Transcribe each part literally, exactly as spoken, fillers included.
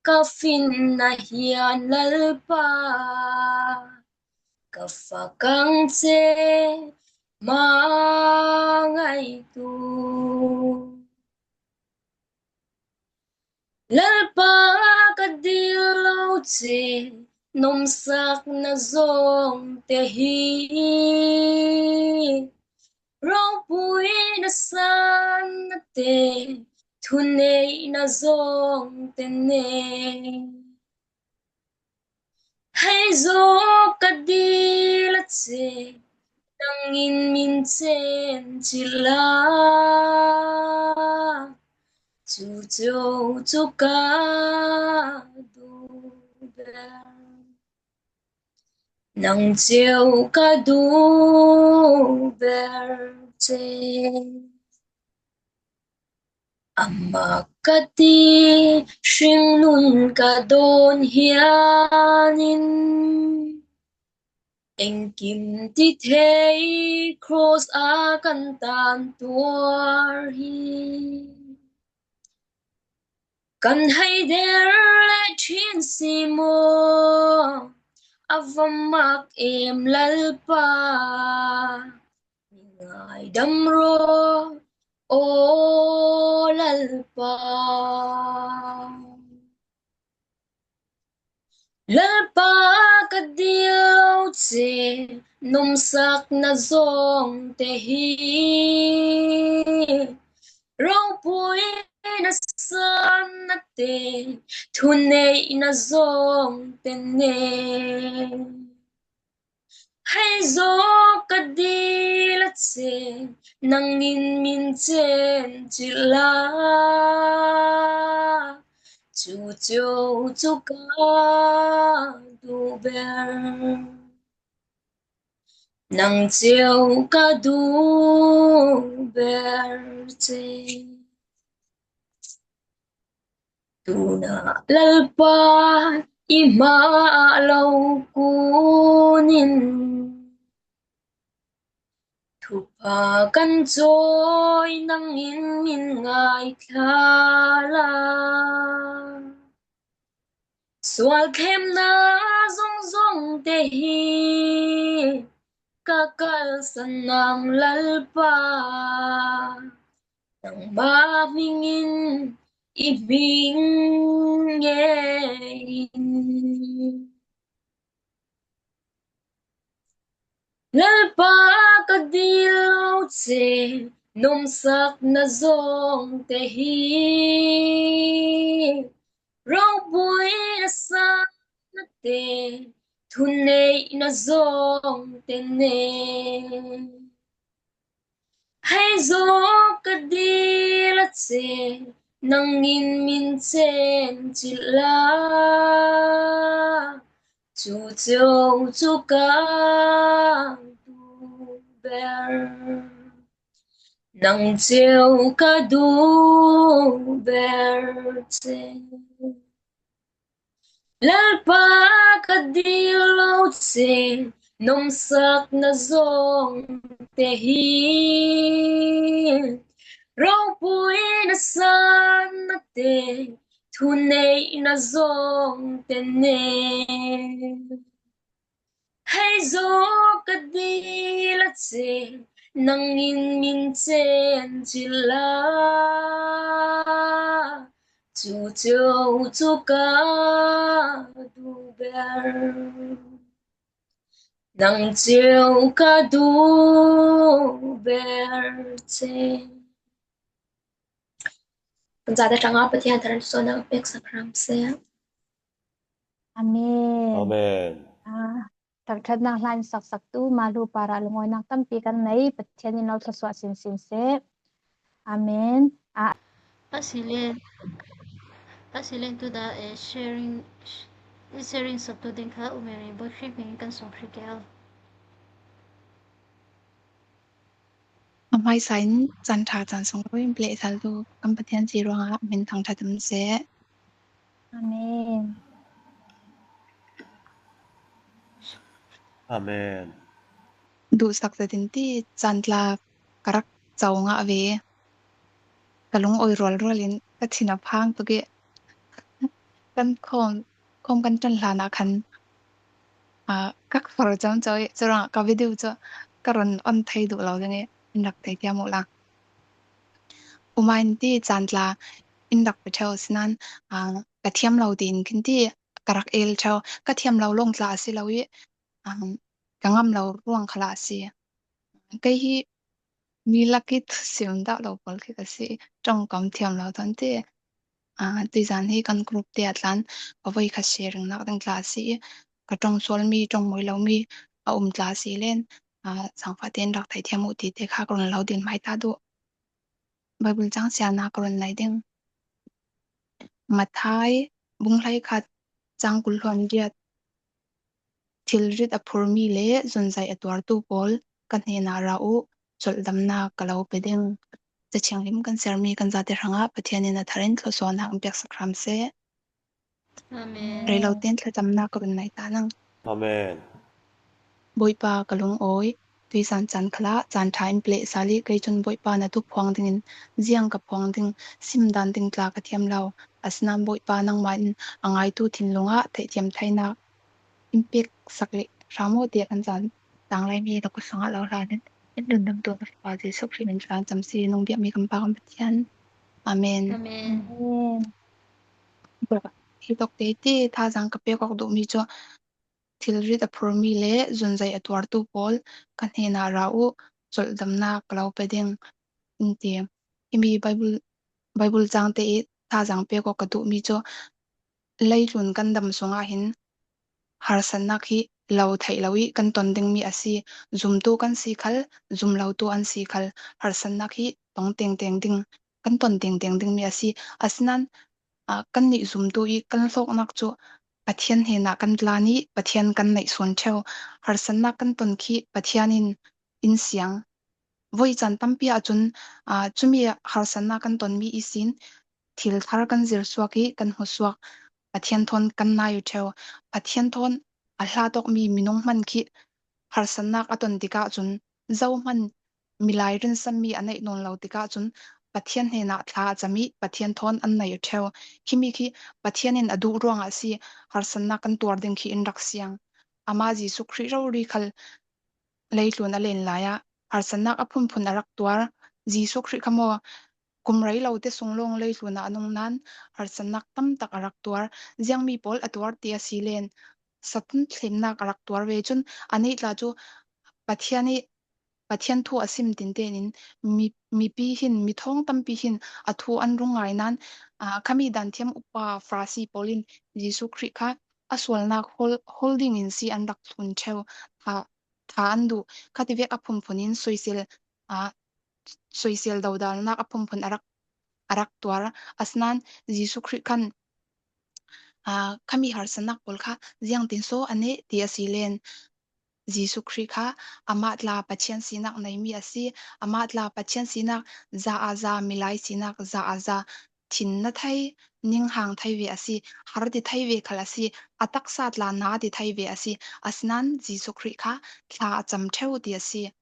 ka finna hian Lalpa, ka fakang che ma ngaitu. Lalpa ka dil lo che, nawmsakna zawngte hi. Ropuina sanna te, thuneihna zawngte nen. Hei zawk ka dil a che, nangin min chen chilh la. Chu cheu chu ka duh ber. Nang cheu ka duh ber che. Amah ka ti, hringnun ka dawn hian in, engkim ti thei cross a kan tan tuar hi. Kan hei der le thin si maw, a va mak em Lalpa. Min ngaidam rawh, aw Lalpa. Lalpa ka dil lo che, nawmsakna zawngte hi. Ropuina sanna te, thuneihna zawngte nen. Hei zawk ka dil a che, nangin min chen chilh la. Chu cheu chu ka duh ber. Nang cheu ka duh ber che. Tuna Lalpa i hmaah lo kun in, thupha kan chawi nangin min ngaithla la. Sual thlemna zawng zawngte hi ka kalsan nang Lalpa. Nangmah hmingin i hming ngeiin. Lalpa ka dil lo che, nawmsakna zawngte hi. Ropuina sanna te, thuneihna zawngte nen. Hei zawk ka dil a che, nangin min chen chilh la. Chu cheu chu ka duh ber. Nang cheu ka duh ber che. Lalpa ka dil lo che, nawmsakna zawngte hi. Ropuina sanna te, thuneihna zawngte nen. Hei zawk ka dil a che, nangin min chen chilh la. Chu cheu chu ka duh ber. Nang cheu ka duh ber che. Kan zate ṭhangah Pathian tharin sawrnga pêk sak hram seh. Amen. Amen. Ah, thangṭhatnâk hla in sak saktu Malu parah lungawihnâk tampi kan nei, Pathian in lo thluasuah sinsin seh. Amen. Ah. Asile, asile tuda, eh, sharing, sharing saktu ding kha U Mary Bawihri hmingin kan sawm hri kei. A hmaisa in chan ṭha chan sung lo in pleh saltu kan Pathian si ruangah min thangṭhat um seh. Amen. Amen. Duhsak zetin ti chan tla ka rak cho ngah ve. ka lungawi rualrual in ka thin a phang tuk i kan khawm, khawm kan ṭan hlan ah khan, a, ka far cham cham i, churuangah ka video chu ka rawn on thei duh lo ding i, in rak theithiam u la. Uma in ti chan tla in rak pe ṭheu asinain, a, ka thiam lo tiin khin ti ka rak el ṭheu, ka thiam lo lawng tla a si lo i, um, ka ngam lo ruang khalah a si. Kei hi mi lak i thusim dah lo pawl khi ka si, ṭawng kam thiam lo thawn ti. A, tuizan hi kan group te ah tlan ka voi kha sharing nak ding tla a si i, ka ṭawng sual mi, ṭawng mawi lo mi a um tla a si len, a, sangfah tein rak theithiam u ti te kha ka rawn lo dil mai ta duh. Bible chang siarna ka rawn lei ding. Mathai bung hleikhat chang kul hluan giat. Thilrit a phur mi leh zunzai a tuartu pawl ka hnenah ra u, chawlhdamna ka lo pe ding. Ca Thianghlim kan siar mi kan zate hrangah Pathian in a thar in thlawsuahna kan pek sak hram seh. Amen. Rei lo tein thlachamna ka rawn nei ta nang. Amen. Bawipa ka lungawi, tuizan chan khalah chan ṭha in pleh sal i, kei chun Bawipa na thu phuang dingin ziang ka phuang ding, sim dan ding tla ka thiam lo. Asinain Bawipa nangmah in a ngaitu thinlung ah theihthiam theinak in pek sak leh hram aw tiah kan zan tanglai mi na kut sungah lo hlan in, in lungdamtu na Fapa Jesuh Khrih min tla cham si, nung biak mi kan Pa kan Pathian. Amen. Amen. Amen. Hi tawk te ti thazang ka pek awk duh mi chu, thilrit a phur mi leh zunzai a tuartu pawl ka hnenah ra u, chawlhdamna ka lo pe ding, in ti. Himi Bible, Bible chang te i thazang pek awk ka duh mi chu, leitlun kan dam sungah hin harsatnak hi lo theih lo i kan ton ding mi a si. Zumtu kan si khal, zum lotu an si khal, harsatnak hi tong tengteng ding, kan ton tengteng ding mi a si. Asinain, a, kannih zumtu i kan hlawknak chu Pathian hnenah kan tlan i Pathian kan neihsun ṭheu. Harsatnak kan ton khi Pathian in in siang. Voi chan tampi ah chun, a, chumi harsatnak kan ton mi ihsin thil thar kan zir suak i kan hmu suak, Pathian thawn kan nai u ṭheu. Pathian thawn a hla tawk mi minung hman khi harsatnak a ton tikah chun, zohman milai rinsan mi a neih nawn lo tikah chun Pathian hnenah thla a cham i Pathian thawn an nei u ṭheu. Himi khi Pathian in a duh ruangah a si, harsatnak kan tuar ding khi in rak siang. Amah Jesuh Khrih rori khal leitlun a len lai ah harsatnak a phunphun a rak tuar. Jesuh Khrih kha maw, kum rei lo te sung lawng leitlun ah a nung nan harsatnak tam tak a rak tuar. Ziang mi pawl a tuar ti a si len, Satan thlennak a rak tuar ve chun, a nih tla chu Pathian i, Pathian thu a sim tinten in mi, mipi hin, mi thawng tampi hin a thu an rung ngai nan, a, khami danthiam upa Farasi pawl in Jesuh Khrih kha a sualnak hawl, hawl ding in si an rak thlun ṭheu. Tha, tha an duh. Khativek a phunphun in soisel, a, soisel dodalnak a phunphun a rak, a rak tuar. Asinain Jesuh Khrih khan, a, khami harsatnak pawl kha ziangtin so a neh ti a si len, Jesuh Khrih kha amah tla Pathian sinak nei mi a si. Amah tla Pathian sinak za a za, milai sinak za a za, thinna thei, ninghang thei ve a si, har ti thei ve khal a si, a taksa tla na ti thei ve a si. Asinain Jesuh Khrih kha thla a cham ṭheu ti a si.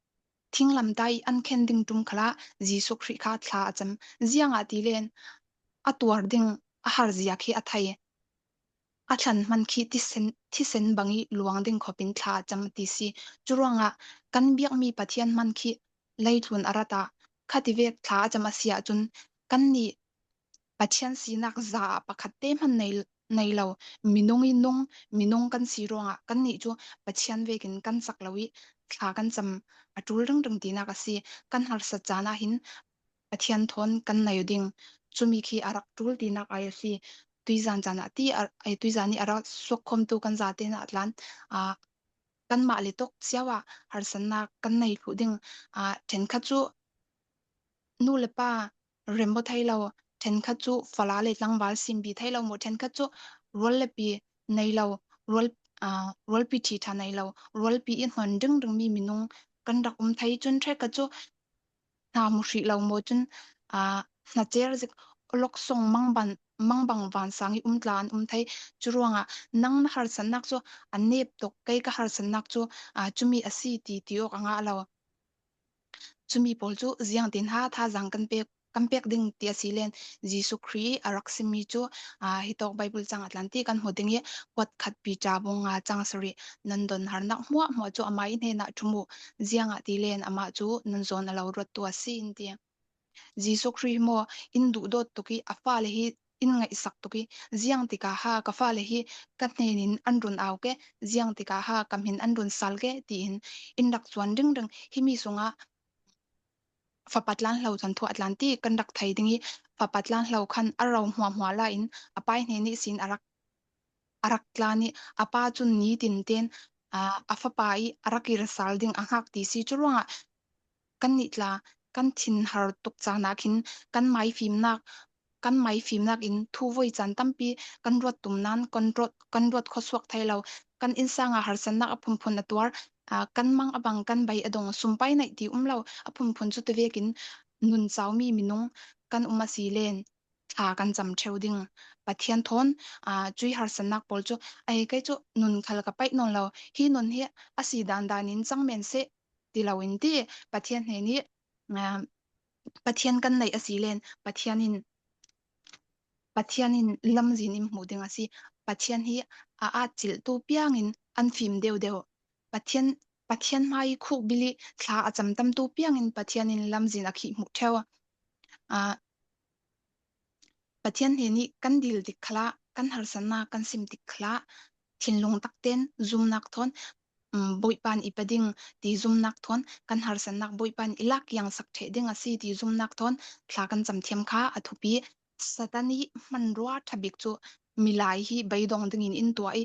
Thinglamtah i an khen ding ṭum khalah Jesuh Khrih kha thla a cham. Ziangahtile a tuar ding a har ziak hi a thei. A thlan hman khi thisen, thisen bang i luang ding khawpin thla a cham ti si. Churuangah kan biak mi Pathian hman khi leitlun a rat ah khativek thla a cham a si ahchun kannih Pathian sinak za ah pakhat te hman nei, nei lo, minung i nung, minung kan si ruangah kannih chu Pathian vekin kan sak lo i thla kan cham a ṭul ringring tinak a si. Kan harsat chan ah hin Pathian thawn kan nei u ding, chumi khi a rak ṭul tinak ai a si. Tuizan chan ah ti a, ai tuizan i a rak suak khawmtu kan zate nah tlan, a, kanmah le tawk chiau ah harsatnak kan nei thluh ding, a, ṭhenkhat chu nu le pa rem maw thei lo, ṭhenkhat chu fala le tlangval simbi thei lo maw, ṭhenkhat chu rual le pi nei lo, rual, a, rualpi ṭhiṭha nei lo, rualpi i hnawn ringring mi minung kan rak um thei. Chun ṭhenkhat chu hna hmu hrih lo maw chun, a, hna cher zik awlawk sawng mangbang, mangbang vansang i um tla an um thei. Churuangah nang na harsatnak chu a nep tawk, kei ka harsatnak chu, a, chumi a si ti ti awk a ngah lo. Chumi pawl chu ziangtin ha thazang kan pek kan pêk ding ti asi len, Jisu Krist a rak sim mi chu, aa, hitawk Bible chang ah tlanti kan hmuh ding i, Huat khat Peter bung nga chang sarih, nan dawnharnâk hmuahhmuah chu amah i hnênah ṭhum u, ziangahtile amah chu nan zawn a lo ruattu asi, an ti. Jisu Krist maw, in duhdâwt tuk i, a fale hi in ngaihsak tuk i, ziang tikah ha ka fale hi ka hnênin an run au ke, ziang tikah ha ka hmin an run sal ke, tiin in rak chuan ringring. Himi sungah Fapa tlanhlo thawnthu ah tlanti kan rak thei ding i, Fapa tlanhlo khan a ro hmuahhmuah la in, a Pa i hnen ihsin a rak, a rak tlan i, a Pa chun nitin ten, aa, a Fapa i a rak ir sal ding a nghâk ti asi. Churuangah kannih tla kan thinhar tuk chanah khin kan maifimnâk, kan maifimnâk in thu voi chan tampi kan ruat tum nan kan ruat, kan ruat khawsuak thei lo. Kan insâng ah harsatnâk a phunphun a tuar, aa, kan mang a bang, kan bei a dawng, sum pai neih ti um lo, a phunphun chu ti vekin nun chau mi minung kan um asi len, thla kan cham ṭheu ding. Pathian thawn, aa, chu harsatnâk pâwl chu, ei, kei chu nun khal ka paih nawn lo, hi nun hi a si dandan in chang men seh, ti lo in ti, Pathian hnen i, aa, Pathian kan neih asi len, Pathian in, Pathian in lamzin in hmuh ding asi. Pathian hi a âtchilhtu piang in an fim deu deu. Pathian, Pathian hmai khukbil i thla a cham tamtu piang in Pathian in lamzin a khih hmuh ṭheu. Aa, Pathian hnen i kan dil tik khalah, kan harsatnâk kan sim tik khalah, thinlung tak ten zumnâk thawn, um, Bawihpa'n i pe ding ti zumnâk thawn, kan harsatnâk Bawihpa'n i lâk iangsak ṭheh ding asi ti zumnâk thawn, thla kan cham thiam kha a thupi. Satan i hmanrua ṭha bik chu milai hi beidawng dingin in tuah i,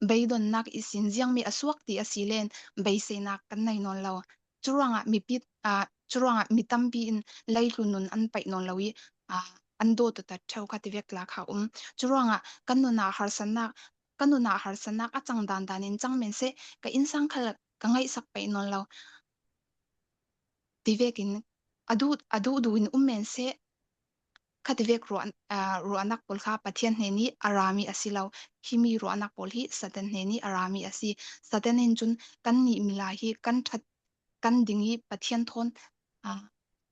beidawnnâk ihsin ziang mi a suak ti asi len, beiseinâk kan nei nawn lo. Churuangah mipi, aa, churuangah mi tampi in leitlun nun an paih nawn lo i, aa, an dâwt ṭheu kha ti vek tla kha um. Churuangah kan nun ah harsatnâk, kan nun ah harsatnâk a chang dandan in chang men seh, ka insâng khal ka ngaihsak paih nawn lo, ti vekin a duh, a duh duh in um men seh, kha ti vek ruah, aa, ruahnâk pâwl kha Pathian hnen i a ra mi asi lo. Himi ruahnâk pâwl hi Satan hnen i a ra mi asi. Satan in chun kannih milai hi kan ṭhat, kan ding i Pathian thawn, aa,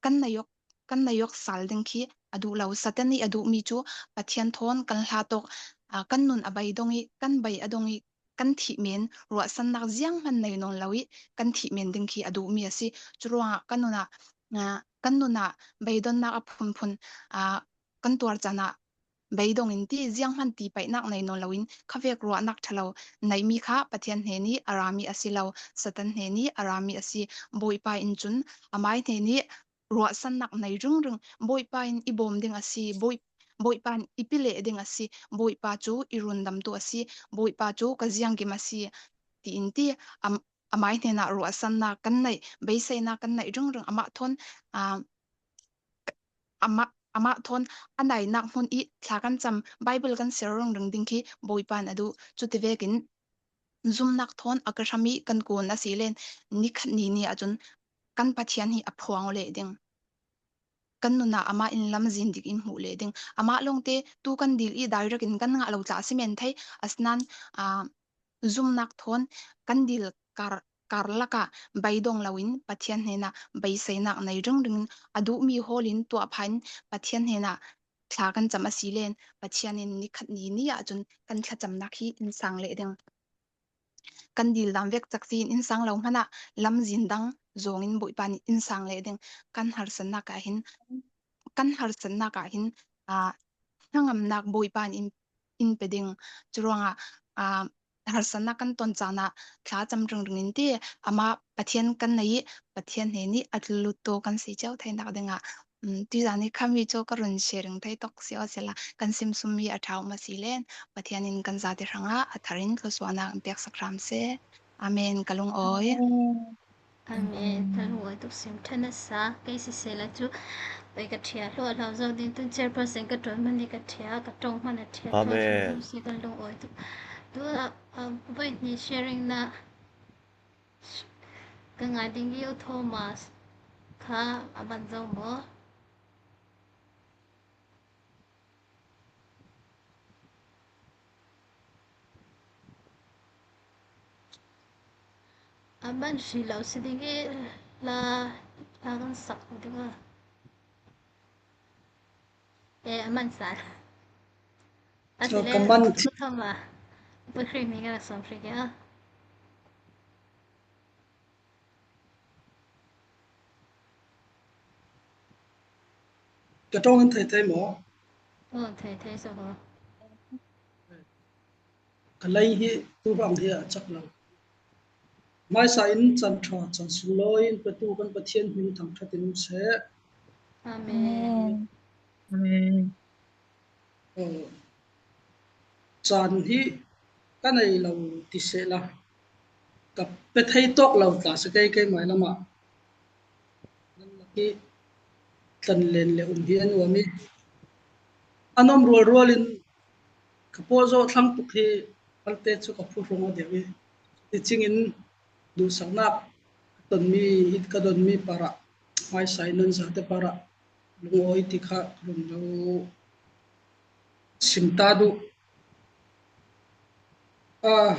kan neih awk, kan neih awk sal ding khi a duh lo. Satan i a duh mi chu Pathian thawn kan hla tawk, aa, kan nun a beidawng i, kan bei a dawng i, kan thih men, ruahsannâk zianghman nei nawn lo i, kan thih men ding khi a duh mi asi. Churuangah kan nun ah, aa, kan nun ah beidawnnâk a phunphun, aa, kan tuar chanah beidawng in ti, zianghman tipaihnâk nei nawn lo in, kha vek ruahnâk ṭha lo nei mi kha Pathian hnen i a ra mi asi lo, Satan hnen i a ra mi asi. Bawihpa in chun amah i hnen i ruahsannâk nei ringring, Bawihpa in i bawm ding asi, Bawi-, Bawihpa in i pi leh ding asi, Bawihpa chu i rundamtu asi, Bawihpa chu ka zianggim asi, ti in ti, am-, amah i hnenah ruahsannâk kan neih, beiseinâk kan neih ringring, amah thawn, aa, amah, amah thawn a nainâk hmun i thla kan cham, Bible kan siar ringring ding khi Bawihpa in a duh. Chuti vekin zumnâk thawn a ka hram i kan kûn asi len, ni khat ni ni ah chun kan Pathian hi a phuang aw leh ding. Kan nun ah amah in lamzin dik in hmuh leh ding. Amah lawngte tu kan dil i direct in kan ngah lo tla asi men thei, asinan, aa, zumnâk thawn kan dil kar, kar lakah beidawng lo in Pathian hnenah beiseinâk nei ringring in a duh mi hawl in tuah pha in Pathian hnenah thla kan cham asi len, Pathian in ni khat ni ni ah chun kan thlachamnâk hi in sâng leh ding. Kan dil dâm vek chak si in in sâng lo hmanah lamzin dang zawng in Bawihpa in in sâng leh ding. Kan harsatnâk ah hin, kan harsatnâk ah hin, aa, hnangamnâk Bawihpa in, in pe ding. Churuangah, aa, harsatnâk kan tawn chanah thlacham ringring in ti, amah Pathian kan nei i, Pathian hnen i a tlûttu kan si chiau theinâk dingah, um, tuizân i khami chu ka run share ring thei tawk si aw sela, kan simsum mi a ṭha um asi len, Pathian in kan zate hrangah a thar in thluasuahnâk in pêksak hram seh. Amen, ka lungawi. Amen. Amen. Ka lungawi tuk, sim ṭha nasa. Kei sisela chu, ei, ka ṭhiah hluah hlau zo ding, tun chairperson ka ṭuan hman i ka ṭhiah, ka ṭawng hman a ṭhiah. Amen. Ṭha si, ka lungawi tuk. Tu, a, a, voi ni sharing na ka ngâi ding i u Thomas kha a man zo maw? A man hri lo si ding i, hla, hla kan sak ding a. E, a man sal. A ti le, ka man ti- ka thawm a. Pu Hrimi ka la sawm hrik e. Ka ṭawng an thei thei maw? Aw, thei thei sawk aw. Ka lei hi tu rang hi a chak lo. Hmaisa in chan ṭha chan sunglawi in petu kan Pathian hming thangṭhat in um seh. Amen. Amen. Aw, chan hi ka nei lo ti seh la, ka pe thei tawk lo tla si kei, keimai lamah. Nan lak hi tlan len le um hi a nuam i, an awm rual rual in ka pawh zawh thlang tuk hi, halte chu ka phu hrawng a deuh i, ti ching in duhsaknâk ka ton mi, ka don mi parah, hmaisa in nan zate parah lungawi ti kha ka run lo sim ta duh. Ah,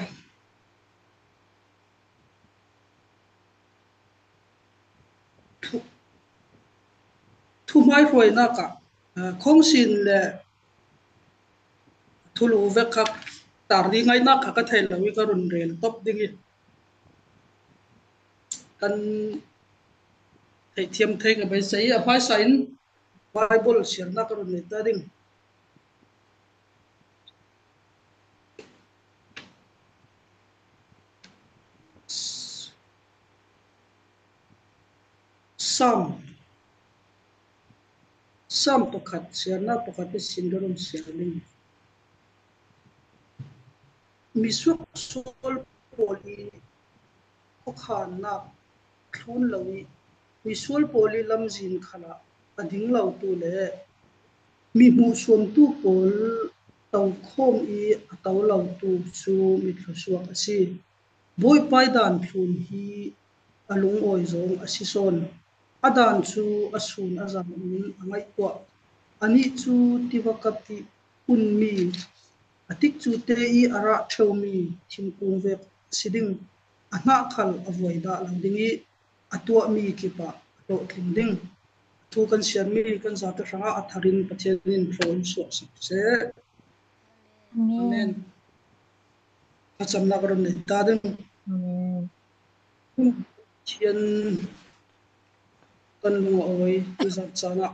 thu, thuhmaihruainâk ah, ah, khawngsin le thulu vek kha tar ri ngâinâk kha ka thei lo i ka run rêl tawp ding i, kan theihthiam thei ngâi beisei a, hmaisa in Bible siarnâk ka run nei ta ding. Sam, Sam pakhat, siarnâk pakhat i sin ka run siar ding. Misual sual pawl i khawkhânnâk thlun lo i, misual pawl i lamzin khal ah a ding lotu le mi hmuhsuamtu pawl tokhawm i a to lotu chu mi thlusuak asi. Bawipa i dân thlun hi a lungawi zawng asi sawn. A dân chu a sûn a zâm in a ngaihtuah. Anih chu tiva ka tih hun mi, a tikchute i a rah ṭheu mi thingkung vek asi ding. A hnah khal a vuai dah lo ding i, a tuah mi kip ah a hlawhtling ding. Thu kan siar mi kan zate hrangah a thar in Pathian in thlawsuak sak seh. Amen. Amen. Thlachamnâk ka run nei ta ding. Amen. Pathian, kan lung a awi, tuzân chânah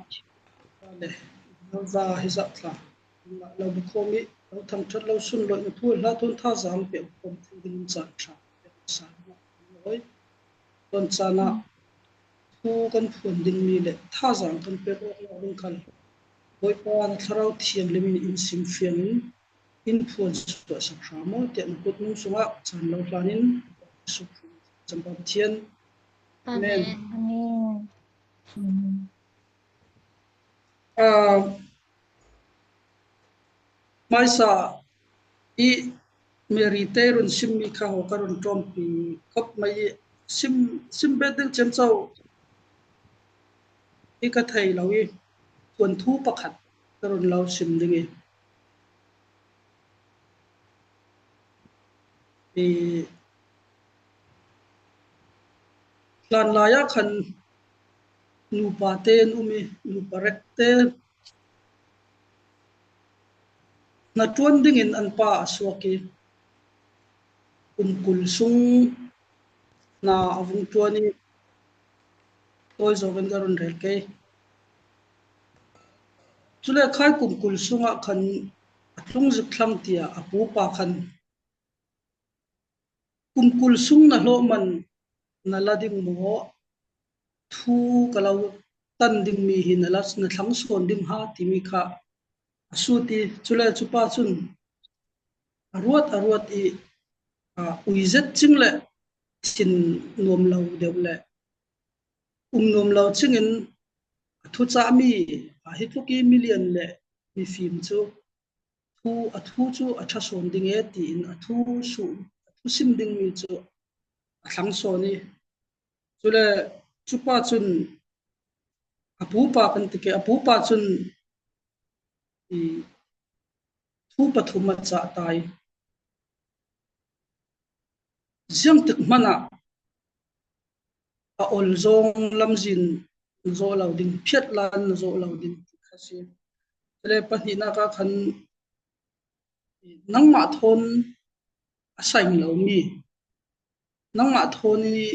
le, zâ hi zah tla, lo bikhawm i, lo thangṭhat, lo sunlawi na thu hla thawn thazâng pêk khawm thil ding chan ṭha pêk sa na awi. Tuzân chânah thu kan phuan ding mi le thazâng kan pêk awk lo ding khal Bawipa na Thlarau Thianghlim in in sim fiang in, in phuan suah sak hram aw, tiah na kut nung sungah chan lo hlan in, Champa Pathian. Amen. Amen. Amen. Ah, hmaisa i Mary te run sim mi kha haw ka run ṭawmpi khawp mai i, sim, sim bet ding chiam cho i ka thei lo i, thuanthu pakhat ka run lo sim ding i. I, hlanlai ah khan nupa te an um i, nupa rek te hnaṭuan ding in an pa a suak i, kum kul sung hna a vung ṭuan i, tawi zawng in ka run rêl kei. Chule khai kum kul sungah khan a tlung zik thlang tiah a pupa khan, kum kul sung na hlawh man na la ding maw? Thu ka lo tan ding mi hi na la, na thlang sawn ding ha, timi kha a sût i, chule chu pa chun a ruat, a ruat i, a, ui zet ching le thin nuam lo deuh le um nuam lo ching in a thuchah mi, a, hi tluk i milian le mifim chu thu, a thu chu a ṭha sawn ding e, tiin a thu su, a thu sim ding mi chu a thlang sawn i. Chule chu pa chun a pupa kan ti kei, a pupa chun i thu pathum a chah ta i. Ziangtik hmanh ah a awl zawng lamzin zawh lo ding, phiat lan zawh lo ding ti kha si. Leh pahnihnak ah khan nangmah thawn a saing lo mi, nangmah thawn i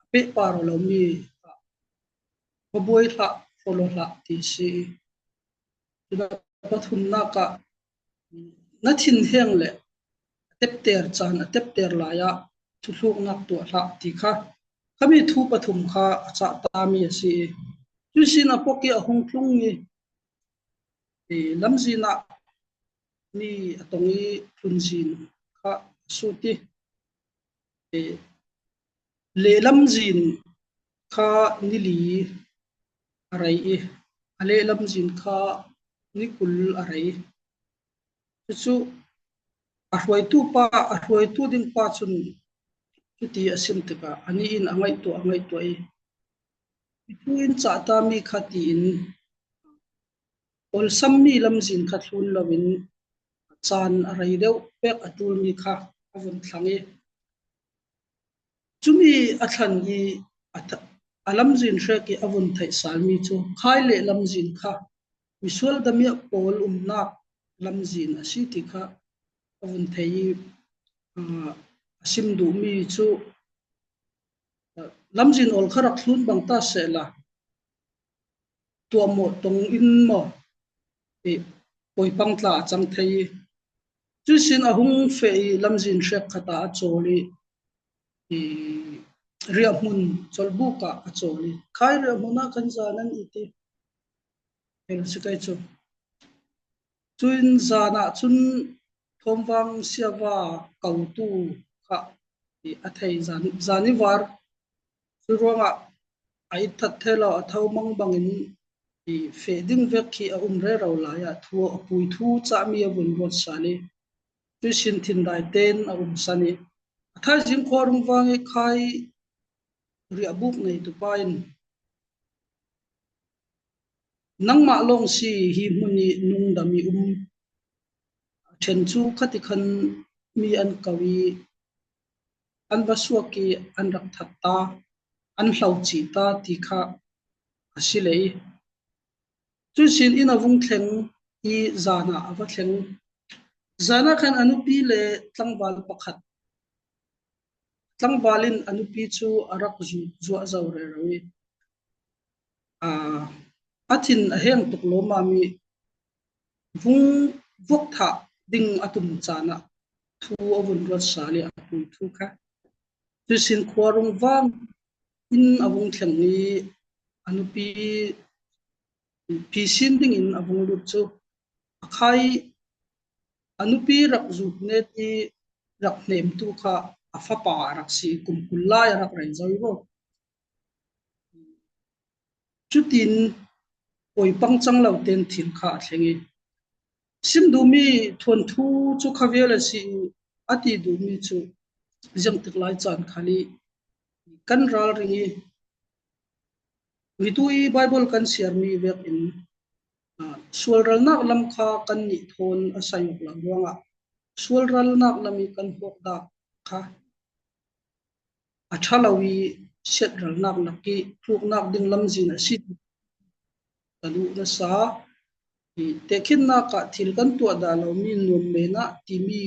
a pehpar lo mi kha buai hlah, follow hlah ti si. Cun a pathumnak ah na thinheng le a tepter caan, a tepter lai ah thutluknak tuah hlah ti kha khami thu pathum kha a cah ta mi a si. Cuih sin a pok i a hung tlung i, i lamzin ah ni a tong i tlunzin kha a sut i, i lehlamzin kha ni li a rei i, a lehlamzin kha ni kul a rei. Cucu a hruaitu pa, a hruaitu ding pa cun cuti a sim tikah anih in a ngaihtuah, a ngaihtuah i, "Hi thu in cah ta mi kha," tiin awlsam mi lamzin kha thlun loin caan a rei deuh pek a ṭul mi kha a vun thlang i, cumi a thlan i a, a lamzin hrek i a vun theih sal mi cu khai lehlamzin kha misual damiah pawl umnak lamzin a si ti kha a vun thei i, aa, a sim duh mi cu, aa, lamzin awl kha rak thlun bang ta sehla tuahmawh tong in maw i, puai pang tla a cang thei i, cuih sin a hung feh i lamzin hrek khat ah a cawl i, i riahhmun cawlbuk ah a cawl i, khai riahhmun ah kan zan an i ti. Hel si kai cu. Cun zan ah cun thawmvang siava kotu kha i a thei zan, zan i var. Cu ruangah a itthat theih lo, a tho mang bangin i feh ding vek khi a um rero lai ah thu a pui thu cah mi a vun ruat sal i, cuih sin thindai tein a um san i, a thaizing khua rung vang i khai riahbuk neitu pa in, "Nangmah lawng si hi hmun i nung dam i um. A ṭhen cu khatikhan mi an ko i an va suak i an rak that ta, an hlo chih ta," ti kha a si le i, cuih sin in a vung thleng i zan ah a va thleng. Zan ah khan a nupi le tlangval pakhat, tlangval in a nupi cu a rak zu-, zuah zo rero i, aa, a thin a heng tuk lawmmam i vung vuak thah ding a tum caan ah thu a vun ruat sal i a pui thu kha. Cuih sin khua rung vang in a vung thleng i a nupi pi sin dingin a vung lut cu a khai, a nupi rak zuk net i rak hnemtu kha a fapa a rak si i kum kul lai a rak rei zo i vaw. Cutin puai pang cang lo tein thil kha a thleng i, sim duh mi thuanthu cu kha vial a si i, a ti duh mi cu ziangtik lai caan khal i kan ralring i, hi tu i Baibal kan siar mi vekin, aa, sualralnak lam kha kannih thawn a sai awk lo ruangah sualralnak lam i kan hawk dah kha a ṭha lo i siatralnak lak i tluknak ding lamzin a si ti ka duh nasa. I tehkhinnak ah thil kan tuah dah lo mi nuam men ah timi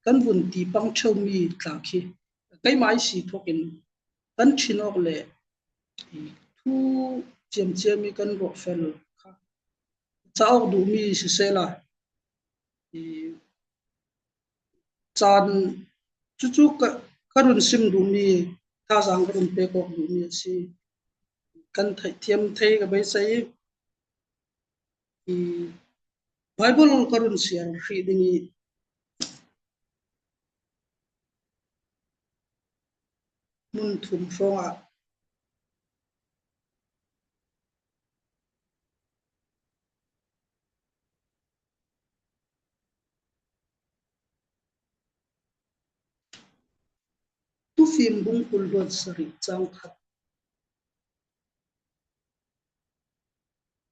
kan vun ti pang ṭheo mi tla khi keimah i si thawk in kan ṭhin awk le i thu ciamciam i kan ruah fel kha cah awk duh mi siseh la, i caan cucu ka, ka run sim duh mi, thazaang ka run pek awk duh mi a si. Kan theihthiam thei ka beisei i, i Baibal ka run siar hrih ding i hmun thum hrawngah Tufim bung kul hluan sarih cang khat.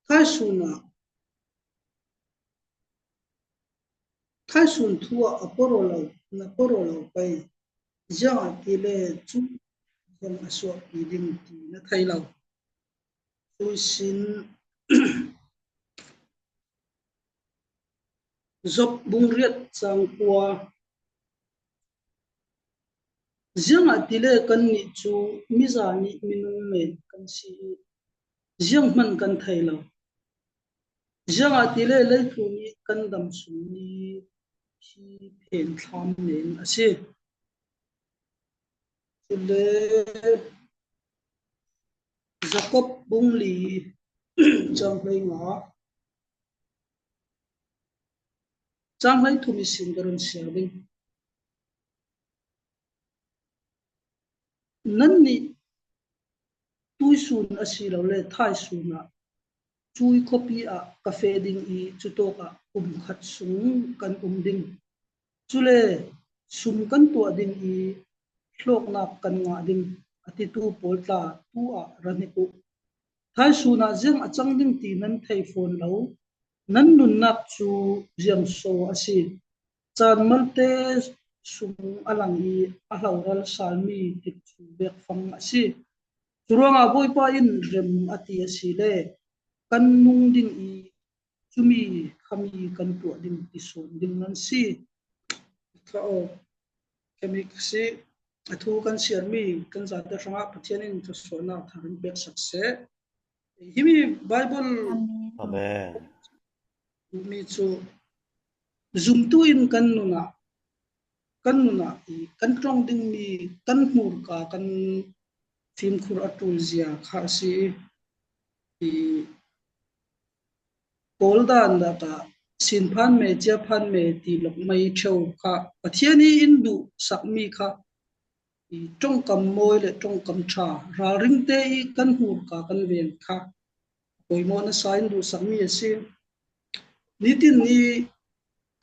Thaisun ah, thaisun thu ah a porh aw lo, na porh aw lo pei. Ziangahtile cu zong a suahpi ding ti na thei lo. Tuisin Job bung riat chang kua. Ziangahtile kannih chu mi zâ nih minung men kan si i, zianghman kan thei lo. Ziangahtile leitlûn i kan dam sung ni hi phenthlam men asi. Chule Jakob bung li chang hleinga, chang hleithum i sin ka run siar ding. Nannih tuisûn asilole thaisûn ah, chu i khawpi ah ka feh ding i, chu tawk ah kum khat sung kan um ding. Chule sum kan tuah ding i, hlawknâk kan ngah ding, a titu pâwl tla tu ah ra hnik u. Thaisûn ah ziang a chang ding ti nan thei fawn lo, nan nunnâk chu ziang so asi. Chân malte sung a lang i, a hloral sâl mi tikchu bêk fang asi. Churuangah Bawihpa in rem a ti asile, kan nung ding i, chumi kha mi kan tuah ding ti sâwn ding nan si. Ka aw, ka mi ka si. A thu kan siar mi kan zate hrangah Pathian in thluachuahnâk thar in pêk sak seh. Himi Bible Amen. Mi chu zumtu in kan nunah, kan nunah i kan ṭawng ding mi kan hmûrka kan fimkhur a ṭul zia kha asi i. Kawl dân lakah sin phan me, chia phan me ti lawk mei ṭheu kha Pathian i in duh sak mi kha i ṭawngkam mawi leh ṭawngkam ṭha, ralringte i kan hmûrka kan vêng kha poimawh nasa in duh sak mi asi. Nitin i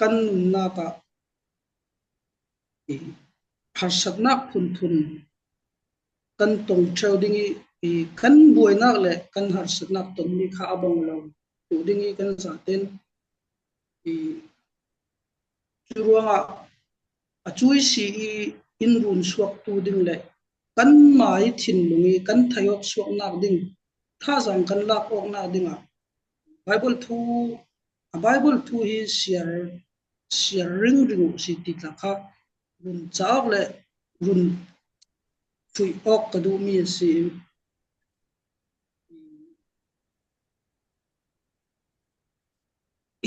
kan nunnâk ah i harsatnâk phunphun kan tawng ṭheu ding i, i kan buainâk leh kan harsatnâk tawng mi kha a bang lo duh ding i kan zate in i, churuangah a chu i si i in run suaktu ding leh kanmah i thinlung i kan theih awk suaknâk ding, thazâng kan lâk awknâk ding ah Bible thu, a Bible thu hi siar, siar ringring uh si ti tla kha run chah awk leh run fuih awk ka duh mi asi.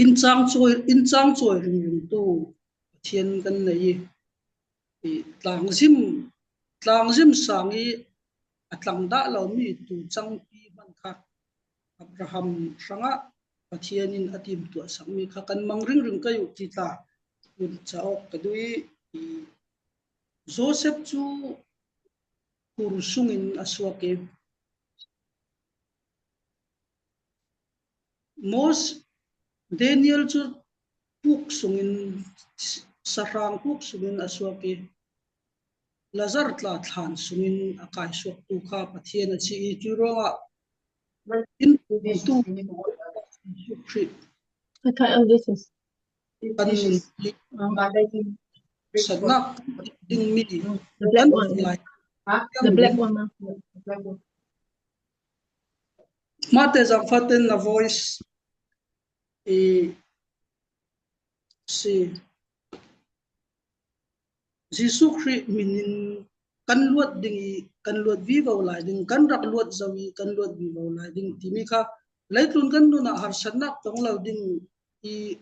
Inchâng chawi, inchâng chawi ringringtu Pathian kan nei i, i tlângzim, tlângzim sâng i a tlangdah lo mi tu changpi hman kha Abraham hrangah Pathian in a timhtuah sak mi kha kan mang ringring kei uh ti tla run chah awk ka duh i, i Joseph chu khur sungin a suak i, Mos-, Daniel chu pûk sungin, sahrâng pûk sungin a suak i, Lazar tla thlan sungin a kâi suaktu kha Pathian asi i, churuangah in tu Khrih. I thought, oh, this is, this is, um, satnâk ding mi the black one. The black one, ah. Mate zangfate na voice i si. Jisu Khrih min in kan luat ding i, kan luat vivo lai ding, kan rak luat zo i, kan luat vivo lai ding ti mi kha leitlûn kan nunah harsatnâk tawng lo ding i,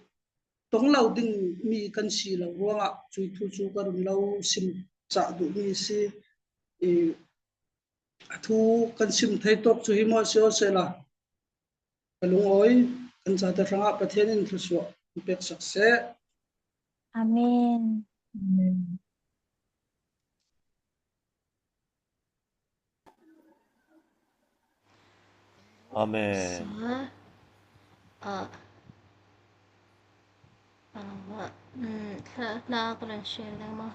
tawng lo ding mi kan si lo ruangah chu thu chu ka run lo sim chah duh mi si. I, a thu kan sim thei tawk chu hi maw si aw sela. Ka lungawi, kan zate hrangah Pathian in thluachuah pêk sak seh. Amen. Amen. Amen. Sa, ah, ah, mm, hla, hla ka run share ding maw.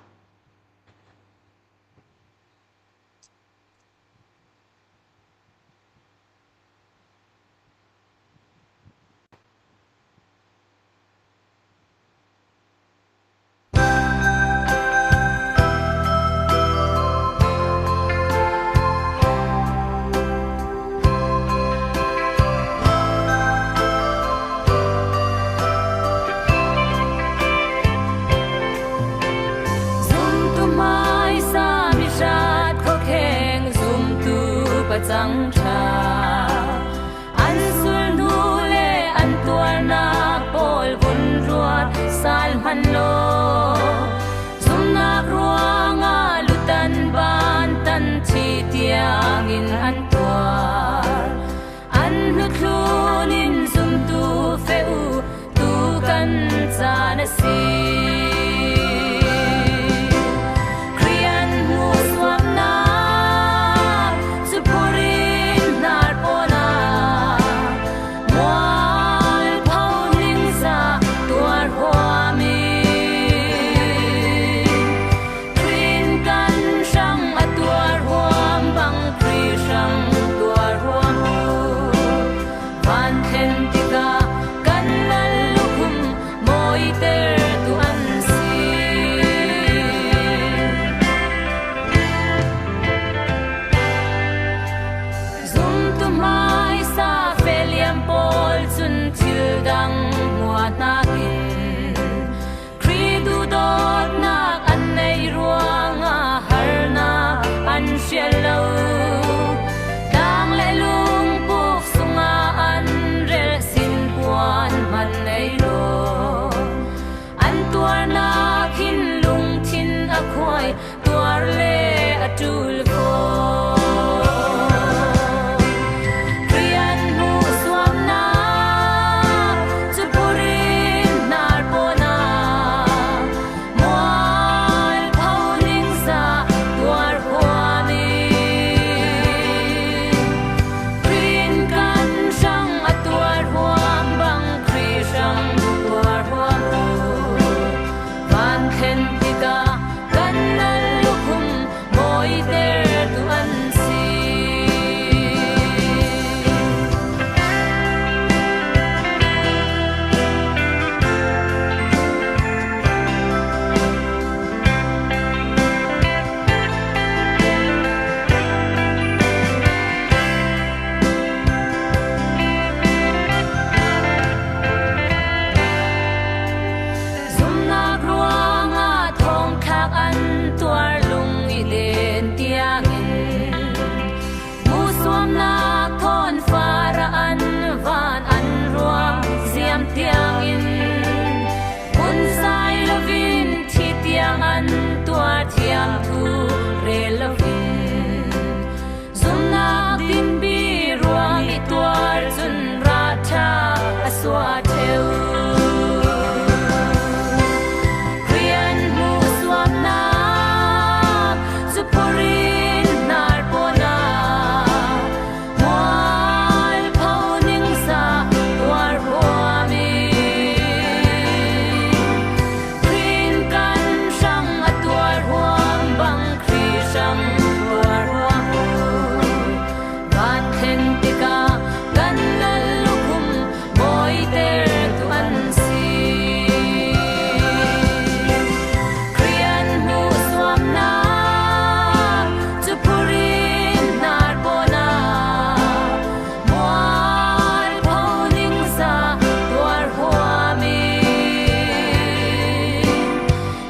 An ṭha, an sulhnu leh an tuarnâk pâwl vun ruat sâl hman law, zumnâk ruangah lutan bântan thi tiangin an tuar. An hnuthlun in zumtu feh u, tu kan chân asi. Khrih an hmuhsuamnâk chu phurrit hnâr pâwnah mualpho ningzah tuar huam i, Khrih in kan hrang a tuar huam bang Khrih hrang tuar huam u. Vân thlen tikah kan lallukhum mawitertu an si. Zumtu hmaisa feh liam pâwl chun thil dang hmuah hnâkin Khrih duhdawtnâk an neih ruangah harnâk an hrial lo. Dâng leh lungpûk sungah an relh sin puan hman nei lo. An tuarnâk hin lungthin a khuai, tuar le a ṭul kho. Khrih an hmuhsuamnâk chu phurrit hnâr pâwnah mualpho ningzah tuar huam i, Khrih in kan hrang a tuar huam bang Khrih hrang tuar huam u. Vân thlen tikah kan lallukhum mawitertu an si. Zumnâk ruangah thâwngthlâk an tuar lung i den tiangin, hmuhsuamnâk thawn fâr ah an vân an ruang ziam tiangin, hun sâi lovin thi tiang an tuar thiam thu rêl lovin, zumnâk dinpi ruang i tuar chun râh ṭha a suah ṭheu. Khrih an hmuhsuamnâk chu phurrit hnâr pâwnah mualpho ningzah tuar huam i, Khrih in kan hrang a tuar huam bang Khrih hrang tuar huam u. Vân thlen tikah kan lallukhum mawitertu an si. Khrih an hmuhsuamnâk chu phurrit hnâr pâwnah mualpho ningzah tuar huam i,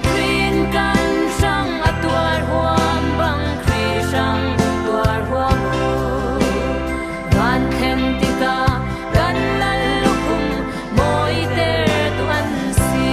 Khrih in kan hrang a tuar huam bang Khrih hrang tuar huam u. Vân thlen tikah kan lallukhum mawitertu an si.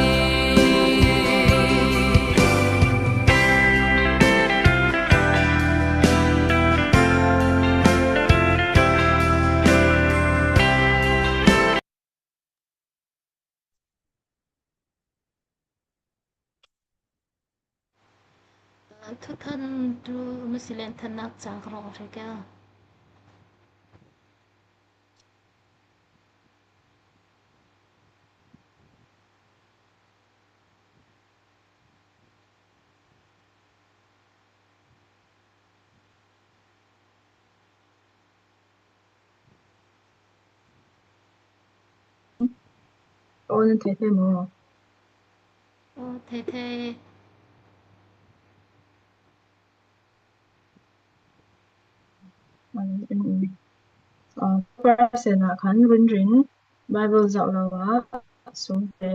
Thuthantu Masi Lenthannak chang ka rung hrih ke. Aw, nan theih theih maw? Aw, theih theih. Aw, percent ah khan rinrin Bible zoh lo ah sungte,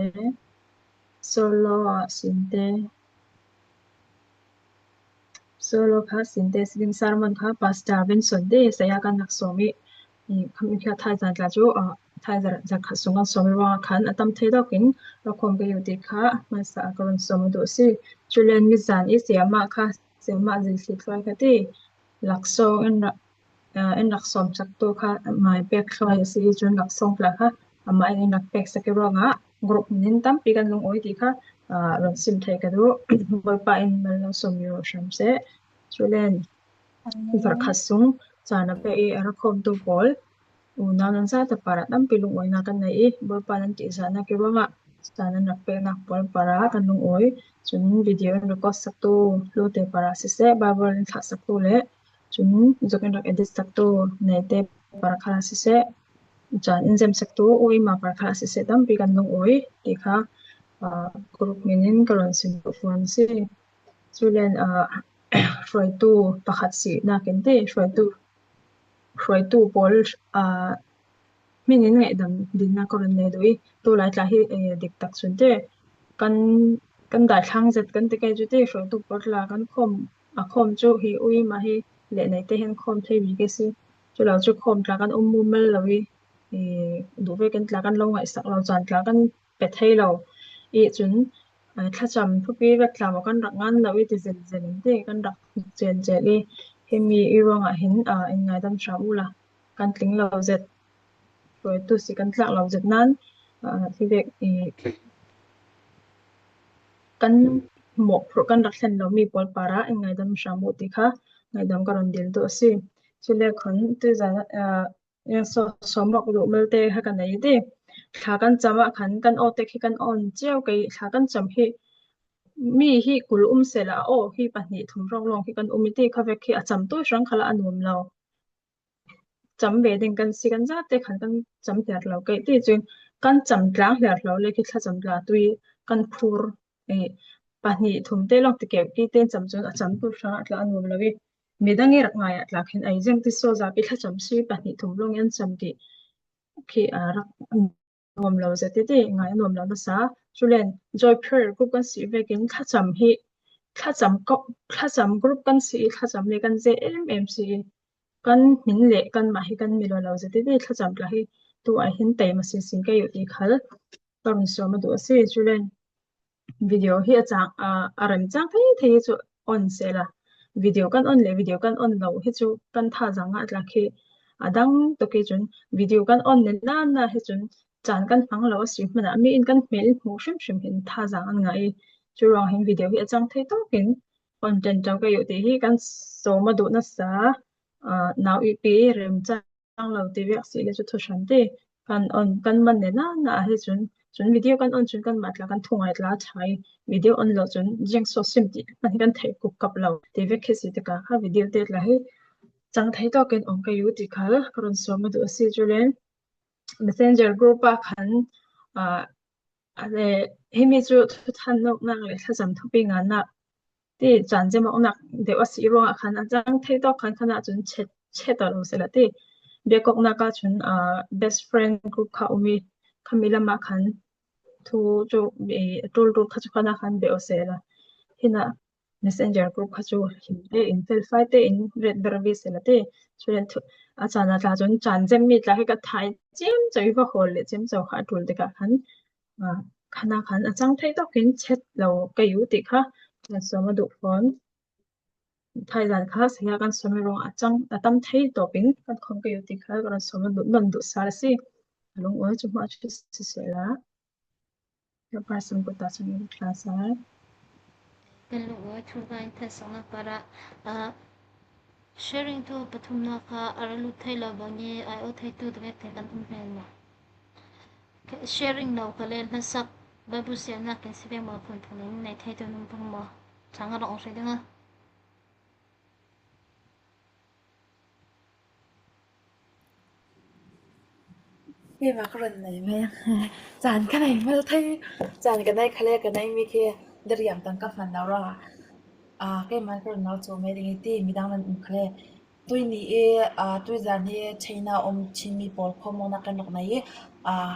sawr lo ah sungte, Chu lo kha syntesis sermon kha Pastor Benson te saya kan rak sawm i, i khami kha thaizan tla chu, ah, thaizan zarh khat sung kan sawm i ruangah khan a tam thei dawkin rak khawm ka hi uh ti kha hmaisa ah ka run sawm a duh asi. Chulen mizân i siamah kha, siamah zilthli tluai kha ti laksawng in rak, ah, in rak sawm chaktu kha mâi pêk tluai asi i chun laksawng tla kha amah in in rak pêk sak i ruangah group min in tampi kan lungawi ti kha, ah, rawn sim thei ka duh. Bawipa in mal lo sawm mi rawh hram seh. Chulen zarh khat sung chân a pêk i a rak khawmtu pawl unau nan zât a parah tampi lungawina kan nei i, Bawipa nan tihzanâk i ruangah chân nan rak pêknâk pawl parah kan lungawi. Chun video in record saktu lute parah siseh, Bible in thlak saktu leh chun zuk in rak edit saktu neite parah kha siseh, chân in zem saktu u i ma parah kha siseh tampi kan lungawi ti kha, ah, group min in ka rawn sim duh fâwn asi. Chulen, ah, hruaitu pakhat si nakin te, hruaitu, hruaitu pawl, ah, hmingin ngaihdam dingin ka rawn nei duh i, tulai tla hi, eh, dik tak chun te kan, kan daithlang zet kan ti kei chu te, hruaitu pawl tla kan khawm, a khawm chu hi u i ma hi leh neite hian khawm thei bik asi. Chu lo chu khawm tla kan um mumal lo i, eh, duh vekin tla kan lo ngaihsak lo chân tla kan pe thei lo. I chun, eh, thlacham thupi vek tla maw kan rak ngan lo i ti zel zel in te kan rak chen chen i, hemi i ruangah hin, ah, in ngaidam hram ula, kan tling lo zet, hruaitu si kan tlak lo zet nan, ah, hi vek i kan mawhphurh kan rak thlen lo mi pawl parah in ngaidam hram u ti kha ngaidam ka rawn dil duh asi. Chule khan tuizan, ah, Eng saw, sawmawk duh malte kha kan nei ti. Thla kan cham ah khan kan aw tek hi kan awn chiau kei, thla kan cham hi mi hi kul um sela aw hi pahnih thum rawng rawng hi kan um i ti kha vek hi a cham tu hrang kha la a nuam lo. Cham ve ding kan si kan zate khan kan cham hliar lo kei ti chun kan cham tlang hliar lo le khi thlacham tla tui kan phur, eh, pahnih thum te lawng ti keu ti ten cham chun a cham tu hrang a tla a nuam lo i. Midang i rak ngai ah tlak hin ei zeng ti saw zapi thlacham si pahnih thum lawng i an cham tih khi a rak nuam lo zet i ti ngai a nuam lo nasa. Chulen joy prayer group kan si vekin thlacham hi thlacham ko, thlacham group kan si i thlacham le kan ze em em si i kan hmin leh kanmah hi kan mi lo lo zet i ti thlacham tla hi tu ai hin tei ma sin sin kei u ti khal ka run sawm a duh asi. Chulen video hi a chang, a, a rem chang thei thei hi chu on sela. Video kan on leh video kan on lo hi chu kan tha zang ah tlak hi a dang tawk i chun video kan on nen nan na hi chun chân kan hmang lo asi hmanah mi in kan hmel in hmuh hrim hrim hin tha zang an ngah i. Chu ruang hin video hi a chang thei tawkin on ṭan ṭau kei u ti hi kan sawm a duh nasa, ah, nau i pi rem chang lo ti vek si le chu thu hran ti kan on, kan man nen nan na hi chun, chun video kan on chun kanmah tla kan thungai tla ṭha i video on lo chun ziang saw sim ti kan hi kan theih kup kap lo ti vek khi si tikah kha video te tla hi chang thei tawkin awng kei u ti khal ka run sawm a duh asi. Chulen Messenger group ah khan, ah, a le, himi chu thu than nawknâk leh thlacham thupi nganâk ti chân zem awknâk deuh asi ruangah khan a chang thei tawk khan khan ah chun chet, chet a lo sela ti. Biak awknâk ah chun, ah, best friend group kha um i khami lamah khan thu chu, eh, tul tul kha chu khan ah khan beh aw sela. Hinah Messenger group kha chu him te in, fel fai te in ret ber vi sela ti. Chulen thu, a chân a tla chun chân zem mi tla hi ka thai chiam chau i va hawl leh chiam chau kha a tul tikah khan, ah, khan ah khan a chang thei tawkin chet lo kei u ti kha kan sawm a duh fâwn. Thaizan kha saya kan sawm i ruangah a chang a tam thei tawpin kan khawm kei u ti kha kan sawm a duh nawn duh sal asi. A lungawi chu hma chu si sela. Your person put that in class, ah. Kan lungawi thu kha in thaisakna parah, ah, sharing thu pathumna kha a ra lut thei lo bang i ai aw theitu te vek te kan um hmel maw. Sharing lo kha le hla sak Bible siamnâk in si vek maw, phun phun in nei theitu an um pang maw. Chang a rawng hre ding a. Keimah ka rawn nei mai ang. Chân ka nei mal thei. Chân ka nei kha le ka nei mi khi dariam tang ka hman lo ra. Ah, keimah ka rawn nal chu mai ding i ti midang nan um kha le. Tui ni e, ah, tuizan hi China um Chin mi pawl khawm awknâk kan rak nei i, ah,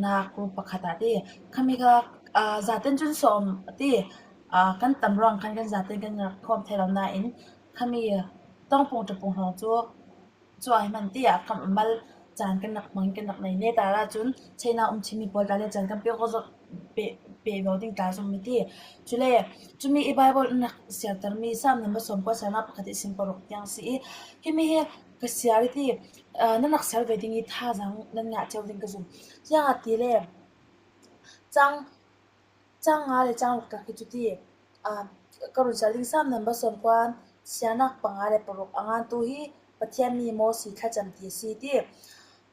na group pakhat ah ti. Khami kha, ah, zaten chun sawm ti. Aa, kan tam ruang khan kan zate kan rak khawm thei lo nain, khami, aa, tawngpung ṭapung hrawng chu, chu ai hman ti a, kham mal chan kan rak hmang, kan rak nei ne ta ra chun, cheina um chimi pawl ta le chan kan pek ko zawk pe, pe vo ding ta zong mi ti. Chule, chumi i Bible in rak siartar mi Sam number sawmkua siarna pakhat i sim paruk tiang si i. Himi hi ka siar i ti, aa, nan rak siar ve ding i thazaang nan ngah cheu ding ka zum. Ziangahtile, chang, chang nga le chang ruk tak hi chu ti, aa, ka run siar ding Sam number sawmkua siarna panga le paruk a ngan tu hi Pathian mi Mosi thlacham ti a si ti.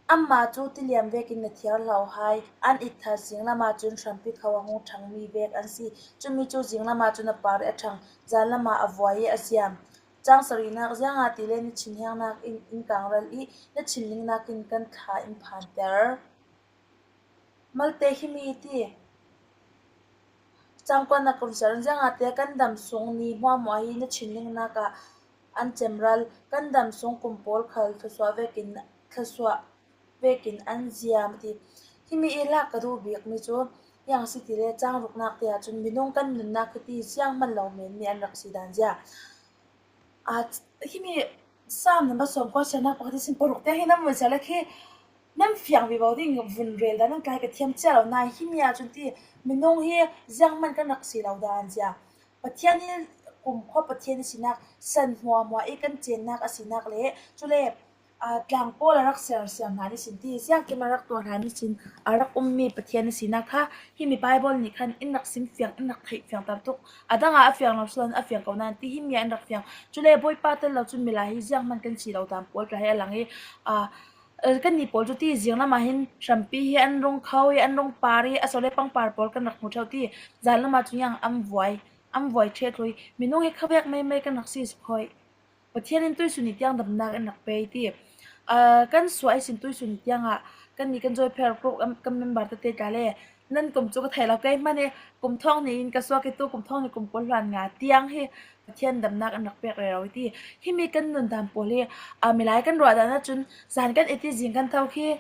Amah chu tiliam vekin na thiar hlauhai an itthat zinglam ah chun hrampi kho a hung ṭhang mi vek an si. Chumi chu zinglam ah chun a par i a ṭhang, zanlam ah a vuai i a ziam. Chang sarihnak, ziangahtile na thinhiangnak in, in kangral i, na thinlingnak in kan thla in phanter. Malte himi ti. Chang kuana ka run siar, ziangahtile kan dam sung ni hmuahhmuah hi na thinlingnak ah an cemral, kan dam sung kum pawl khal thluasuah vekin, thluasuah vekin an ziam ti. Himi i lak ka duh bik mi chu, hiang si tile chang ruknak te ah chun minung kan nunnak hi ti zianghman lo men mi an rak si dan zia. Aa, himi Sam number sawmkua siarna pakhat i sim paruk tiang hi nan vun siar le khi nan fiang vivo ding vun rel dan nan tlai ka thiam chiah lo nai himi ah chun ti minung hi zianghman kan rak si lo dan zia. Pathian hi kumkhua Pathian i sinak san hmuahhmuah i kan chennak a sinak le chule, aa, tlang pawl a rak siar siar hna ni sin ti, siangkim a rak tuah hna ni sin a rak um mi Pathian i sinak kha, himi Bible nih khan in rak sim fiang, in rak theih fiang tar tuk. A dang ah a fiang lo si lo, a fiang ko nan ti himi ah in rak fiang. Chule Bawipa tel lo chun milai hi zianghman kan si lo dan pawl tla hi a lang i, aa, eh, kannih pawl chu ti zinglam ah hin hrampi hi an rung kho i, an rung par i, a sawle pangpar pawl kan rak hmu theu ti, zanlam ah chun hiang an vuai, an vuai ṭheh tluai. Minung hi khavek meimei kan rak si si khoi. Pathian in tuisun ni tiang damnak in rak pe ti. Aa, kan suah i sin tuisun ni tiang ah kannih kan Joiphel group kan, kan member tete tla le nan kum chu ka thei lo kei hmanh i, kum thawng hnih in ka suak i tu kum thawng hnih kum kul hluan nga tiang hi Pathian damnak in rak pek rero i ti. Himi kan nun dan pawl hi, aa, milai kan ruah dan ah chun zan kan et i zing kan tho khi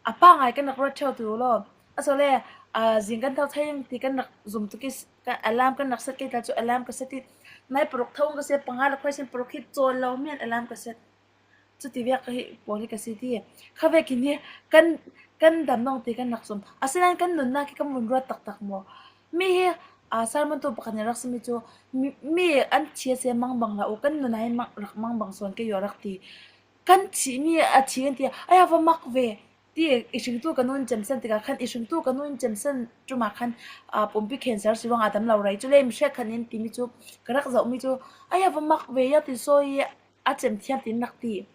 a pangngai kan rak ruat ṭheu ti u law. A sawle, aa, zing kan tho thei ang ti kan rak zum tuk i s-, kan, alarm kan rak set kei ta chu alarm ka set i. Nai paruk tho ang ka si, panga le khuai sin paruk hi chawl lo mian alarm ka set. Chuti vek ka hi pawl hi ka si ti. Khavek in hi kan, kan dam nung ti kan rak zum. Asinain kan nunnak hi kan vun ruat taktak maw. Mi hi, aa, sermon tu pakhat nih rak sim i chu mi, mi an thi a si mangbang lo u, kan nun ah hin mang, rak mangbang sawn kei u a rak ti. Kan thih mi a thi kan ti, ai a va mak ve. Ti i hringtu ka nu in chemsen tikah khan i hringtu ka nu in chemsen ṭum ah khan, aa, pumpi cancer si ruangah a dam lo rei. Chule mi hrekkhat nih an ti mi chu ka rak zoh mi chu, ai a va mak ve, ziang ti sawi a chem thiam ti an rak ti.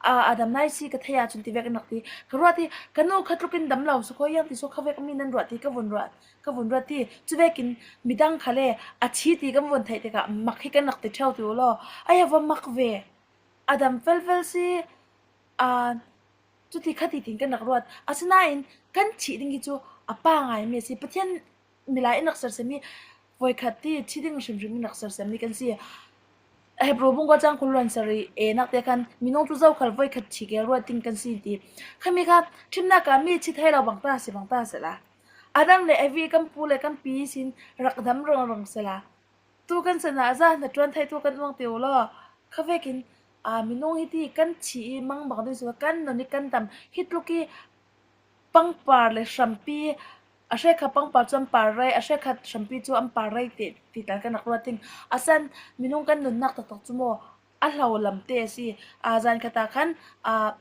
Aa, a dam nai si ka theih ah chun ti vek an rak ti. Ka ruat i ka nu kha tluk in dam lo si khoi, ziang ti saw khavek mi nan ruat ti ka vun ruat, ka vun ruat ti. Chu vekin midang kha le a thi ti kan vun theih tikah mak hi kan rak ti ṭheu ti u law. Ai a va mak ve. A dam felfel si, aa, chuti kha ti tin kan rak ruat. Asinain kan thih ding hi chu a pangngai mi a si. Pathian milai in rak sersiam mi voikhat ti thi ding hrimhrim in rak sersiam mi kan si. Hebru bung kua chang kul hluan sarih e nak te khan minung chu zokhal voikhat thi kei ruat ding kan si ti. Khami kha ṭhimnak ah mi thi thei lo bang ta si, bang ta sela. Adam le Evi kan pu le kan pi sin rak dam rawng rawng sela. Tu kan san ah zan hna ṭuan thei tu kan uang ti u law. Khavek in, aa, minung hi ti kan thi i mangbang ding si, kan nun i kan dam hi tluk i pangpar le hrampi, a hrekkhat pangpar chu an par rei, a hrekkhat hrampi chu an par rei ti, ti tla kan rak ruat ding. A san minung kan nunnak taktak chu maw a hlo lam te a si. Aa, zan khat ah khan, aa,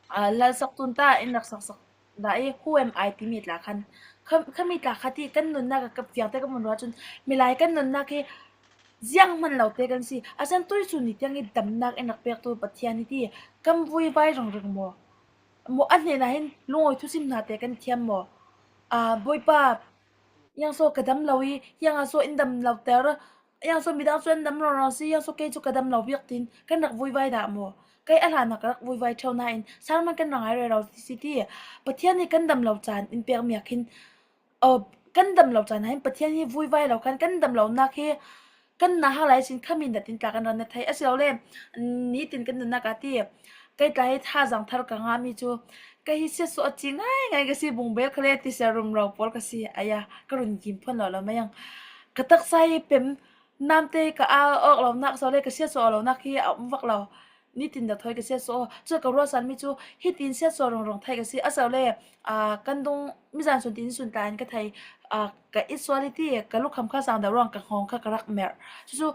aa, lalsak tun ta in rak sak sak dah i, who am I ti mi tla khan. Kha, khami tla kha ti kan nunnak ah ka fiang te kan vun ruat chun milai kan nunnak hi zianghman lo te kan si. A san tuisun ni tiang i damnak in rak pek tu Pathian hi ti kan vuivai ringring maw. Maw a hnenah hin lungawi thusim hna te kan thiam maw. Aa, Bawipa, ziang saw ka dam lo i, ziang ah saw in dam lo ter, ziang saw midang chu an dam rawng rawng si, ziang saw kei chu ka dam lo bik tin kan rak vuivai dah maw. Kei a hlan ah ka rak vuivai ṭheu nain sermon kan rak ngai rero si ti. Pathian nih kan dam lo caan in pek mi ah khin, aw, kan dam lo caan ah hin Pathian hi vuivai lo khan kan dam lonak hi kan nahak lai sin khami nat in tla kan rak nat thei. Asilole nitin kan nunnak ah ti. Kei tla hi thazaang thar ka ngah mi chu kei hi siatsuah a ci ngaingai ka si, bungbel kha le ti sia rum ro pawl ka si. Aya, ka run kim phuan lo lo mai ang. Ka taksa hi pem namte ka â awk lonâk, asile ka siatsuah awk lonâk hi a um vak lo. Nitin deuh thawi ka siatsuah aw. Chu ka ruahsan mi chu hitin siatsuah rawng rawng thei ka si. Asile, ah, kan dung mi zân sun tin sun tla in ka thei, ah, ka it sual i ti, ka lukham kha sâng deuh ruangah ka nghawng kha ka rak merh. Chu chu,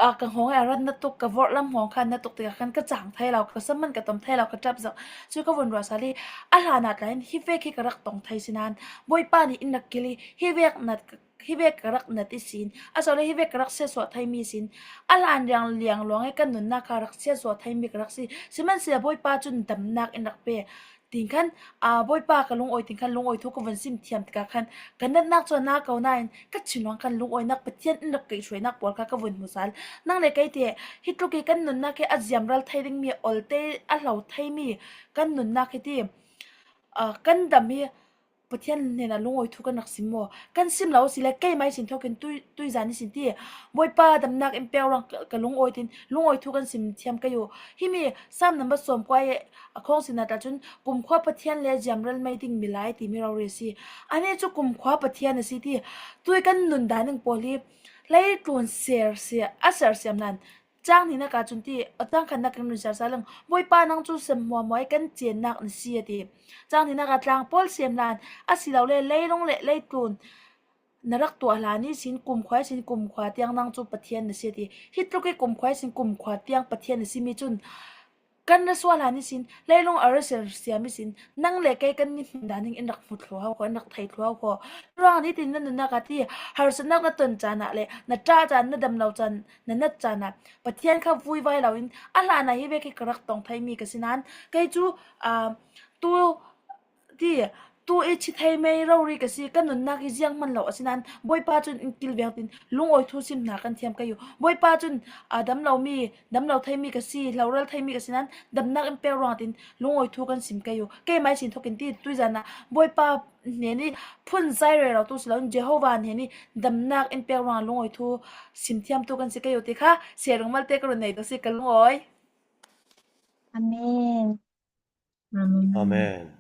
ah, ka nghawng hi a ran na tuk, ka vawrh lam nghawng kha na tuk tikah khan ka chang thei lo, ka saman ka tawm thei lo, ka ṭap zak. Chu ka vun ruahsan i, a hla na tla in hi vek hi ka rak tawng thei si nan, Bawipa nih in rak kil i, hi vek nat ka hi vek ka rak nat i sin, asile hi vek ka rak siatsuah thei mi sin, a hlan liang liang luang e kan nunnâk kha rak siatsuah thei mi ka rak si. Sihmanhsehlaw Bawipa chun damnâk in rak pe. Ti khan, ah, Bawipa ka lungawi ti khan lungawi thu ka vun sim thiam tikah khan ka natnâk chu a na ko na in ka thinlung khan lungawihnâk Pathian in rak kaihhruainâk pawl kha ka vun hmu sal. Nang le kei te hi tluk i kan nunnâk hi a ziamral thei ding mi, a awl te a hlo thei mi kan nunnâk hi ti, ah, kan dam hi Pathian hnenah lungawi thu kan rak sim maw? Kan sim lo asile, keimah i sin thawk in tui, tuizân i sin ti, Bawipa damnâk in pêk ruangah ka, ka lungawi tin, lungawi thu kan sim thiam kei u. Hi mi Sâm number sawmkua i a khawngsitna tla chun, kumkhua Pathian le ziamral mei ding milai ti mi rori a si. Anni chu kumkhua Pathian a si ti, tui kan nun dân ding pawl hi leitlun sersia, a sersiam nan, châng hnihna ka chun ti, a châng khatna kan run siar sa lang, Bawipa nang chu sem hmuahhmuah i kan chênnâk na si a ti. Châng hnihna ka tlâng pawl sem lan, asilole leilung leh leitlun na rak tuah hla ni sin kumkhua i sin kumkhua tiang nang chu Pathian na si a ti. Hi tluk i kumkhua i sin kumkhua tiang Pathian na si mi chun kan rasuah hla ni sin, leilung a rasersiam i sin, nang le kei kan ni hmun dân in in rak hmu thluahau kho, in rak thei thluahau kho. Ruang nitin na nunnâk a ti, harsatnâk na ton chânah le na ṭah chânah, na damlo chânah, na nat chânah Pathian kha vui vai lo in, a hlan ah hi vek hi ka rak tawng thei mi ka si nan, kei chu, ah, tu ti, tu i thi thei mei rori ka si, ka nunnâk hi zianghman lo a si nan, Bawipa chun in kilvêng tin lungawi thu simna kan thiam kei u. Bawipa chun, ah, damlo mi, damlo thei mi ka si, hloral thei mi ka si nan, damnâk in pêk ruangah tin lungawi thu kan sim kei u. Keimah i sin thawk in ti, tuizân ah Bawipa hnen i phun zâi rêrâutu si lo in, Jehova hnen i damnâk in pêk ruangah lungawi thu sim thiamtu kan si kei u ti kha, sêr ringmalte ka run nei dawk si ka lungawi. Amen. Amen. Amen.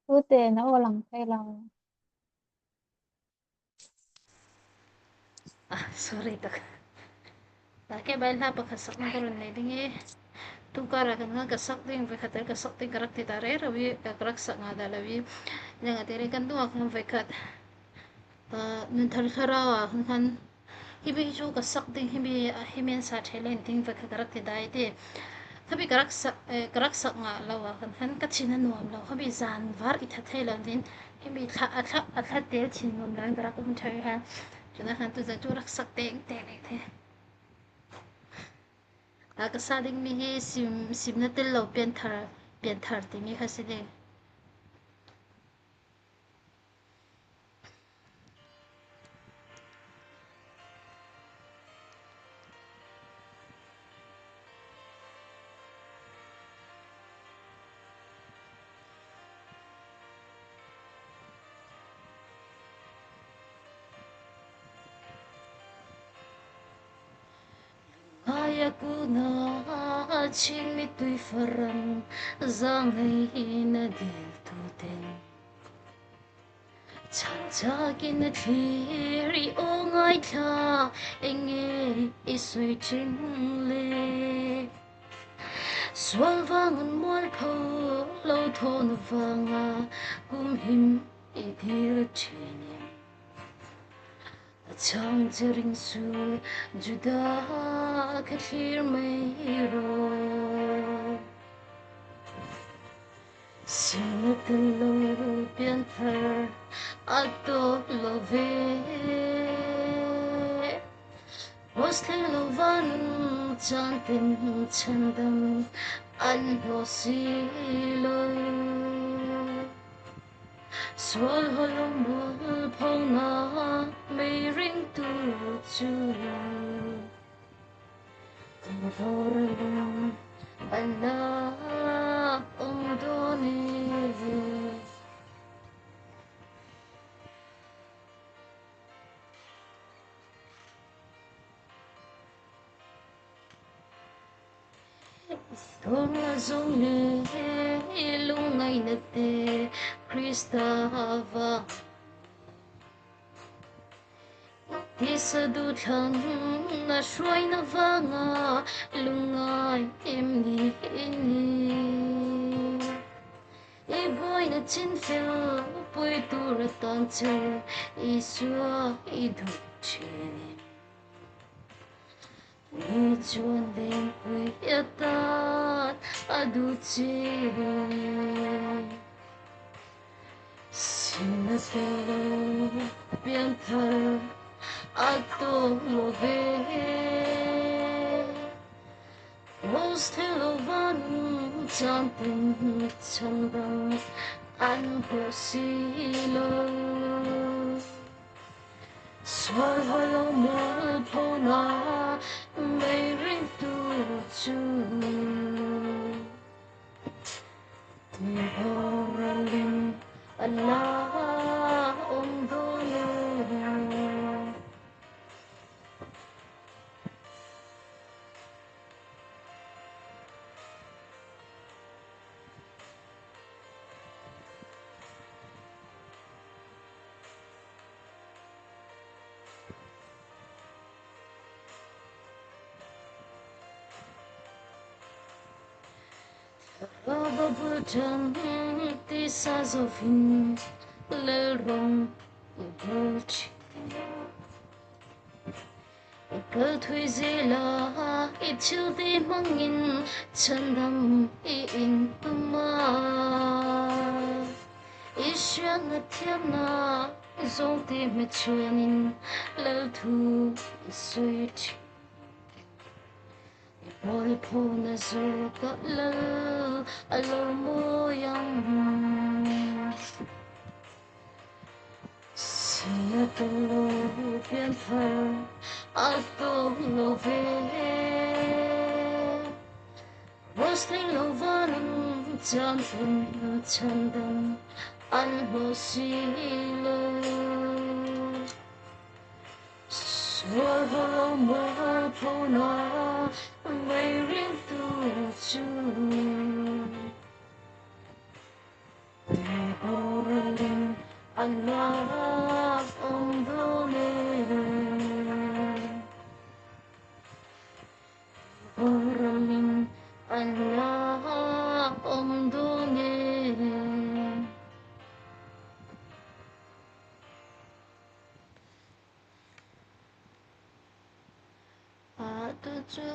Tute na aw lang thei lo. Ah, sorry tak. Tah kei bâi hla pakhat sakna ka run nei ding e. Tu kâr ah kan khan ka sak ding, veikhat ka sak ding ka rak ti ta rêrâu i, ka rak sak ngâ da lo i. Nang a ti le kan dungah khan veikhat, ah, nun thar thlarau ah khan khan hi bi chu ka sak ding, hi bi, ah, hi men sa thei le ding veikhat ka rak ti dai ti. Kha bi ka rak sak, eh, ka rak sak ngâ lo ah khan khan ka thin a nuam lo, kha bi zân vâr i that thei lo ding. Hi bi thla, a thla, a thla tel thin nuam lo ka rak um thei ha. Chu na khan tu zân chu rak sak teng teng e the. A ka sa ding mi hi sim, simna tel lo pianthar, pianthar ti mi kha si ding. Ngâi a kûn ah ching mi tuifa ram, zângnei na dil tu ten. Chang chak in a thlir i aw ngâi thla, eng nge i sawi ching le. Sual vang an mual pho lo thawn vang a, kum him i dil ṭhin em. A chang charing su Juda ka thlir mei rawh. Simna tel lo pianthar a tawp lo ve. Raws thleng lo vân chan ten chhandam an hlawh si lo. Sual holh mualphona mei ringtu chu, tingor lung a na um dawn e. Thawng a zawng le lungngaina te Krista vang tisa duthlang a hruaina vanga lungngai em ni ni. I buaina chinfel puitu ra tangchel Isua i duh chin. Ni chuan lengpui a tat a duh chin. Sinate pianthar a tawng lo ve. Rose thil lo van chan tin chan dang an hnawh si lo. Sual holh mualphona mei ringtu chu, tingor lung a na um dawn e. Thlarau bul ṭan tisa zovin lal rawng i bul ṭhin. I kal thui zela i thil ti hmangin chhandam i intum a. I hriak na thiamna zawng ti hme chuanin lal thu i sawi ṭhin. Mualphona zawkah lal a lo mawi ang. Sinate pianthar a tawng lo ve. Rose thil lo van chan tin chan dang an hnawh si lo. Sual holh mualphona mei ringtu chu, tingor lung a na um dawn e. Tingor lung a na um dawn e. Ah, tu chu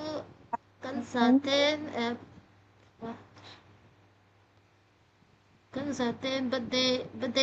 kan zate, eh, kan zate birthday, birthday